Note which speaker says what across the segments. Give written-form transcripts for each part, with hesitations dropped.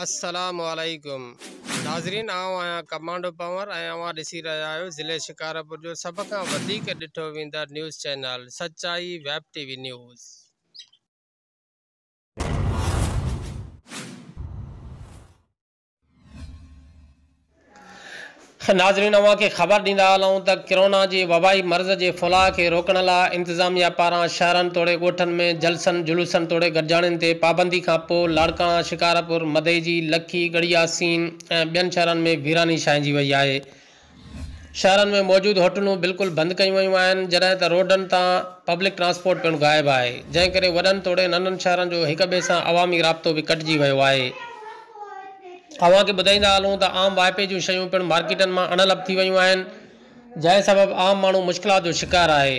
Speaker 1: السلام عليڪم ناظرين آئون آهيان ڪمانڊو پنور ۽ اوهان ڏسي رهيا آهيو ضلعي شڪارپور جو سڀ کان وڌيڪ ڏٺو ويندڙ نيوز چينل سچائي ويب ٽي وي نيوز. ناظرين اوهان کي خبر ڏيندا هلون ته ڪرونا جي وبائي مرض جي ڦهلاء کي روڪڻ لاء انتظاميا پاران شهرن توڙي ڳوٺن ۾ جلسن جلوسن توڙي گڏجاڻين تي پابندي کان پوء لاڙڪاڻا، شڪارپور، مدئجي، لکي، ڳڙهي ياسين ۽ ٻين شهرن ۾ ويراني ڇانئجي وئي آهي. شهرن ۾ موجود هوٽلون بلڪل بند ڪيون ويون آهن جڏهن ته روڊن تان پبلڪ ٽرانسپورٽ پڻ غائب آهي جنهن ڪري وڏن توڙي ننڍن شهرن جو هڪ ٻئي سان عوامي رابطو به ڪٽجي ويو آهي. اوهان کي ٻڌائيندا هلون ته عام واهپي جون شيون پڻ مارڪيٽن مان اڻلڀ ٿي ويون آهن، جنهن سبب عام ماڻهو مشڪلات جو شڪار آهي،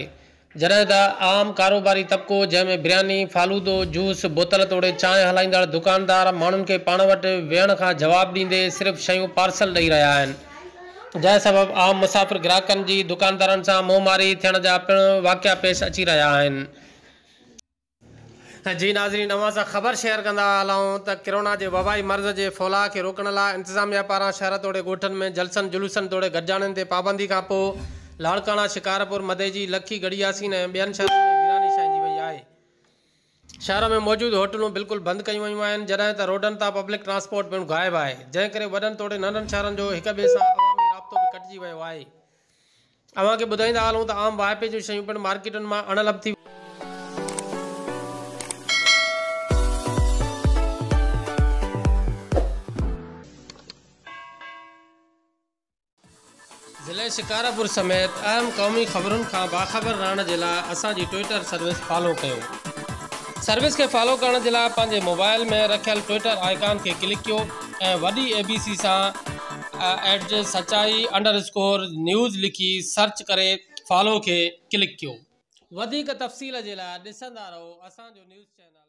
Speaker 1: جڏهن ته عام ڪاروباري طبقو جنهن ۾ برياني، فالودو، جوس، بوتل توڙي چانهه هلائيندڙ دڪاندار ماڻهن کي پاڻ وٽ ويهڻ کان جواب ڏيندي صرف شيون پارسل ڏئي رهيا آهن، جنهن سبب عام مسافر گراهڪن جي دڪاندارن سان منهن ماري ٿيڻ جا پڻ واقعا پيش اچي رهيا آهن. جي ناظرين اوهان سان خبر شيئر ڪندا هلون ته ڪرونا جي وبائي مرض جي ڦهلاء کي روڪڻ لاء انتظاميا پاران شهر توڙي ڳوٺن ۾ جلسن جلوسن توڙي گڏجاڻين تي پابندي کان پوء لاڙڪاڻا، شڪارپور، مدئجي، لکي، ڳڙهي ياسين ۽ ٻين شهرن ۾ ويراني ڇانئجي وئي آهي. شهر ۾ موجود هوٽلون بلڪل بند ڪيون ويون آهن جڏهن ته روڊن تان پبلڪ ٽرانسپورٽ پڻ غائب آهي جنهن ڪري وڏن توڙي ننڍن شهرن جو هڪ ٻئي سان عوامي رابطو به ڪٽجي ويو آهي. اوهان کي ٻڌائيندا هلون ته عام واهپي جون شيون پڻ مارڪيٽن مان اڻلڀ ٿي ضلعي شڪارپور سميت اهم قومي خبرن کان باخبر رهڻ جي لاء اسان جي ٽوئيٽر سروس فالو ڪيو. سروس کي فالو ڪرڻ جي لاء پنهنجي موبائل ۾ رکيل ٽوئيٽر آئيڪان کي ڪلڪ ڪيو ۽ وڏي اي بي سي سان ايٽ سچائي انڊر اسڪور نيوز لکي سرچ ڪري فالو کي ڪلڪ ڪيو. وڌيڪ تفصيل جي لاء ڏسندا رهو اسان جو نيوز چينل.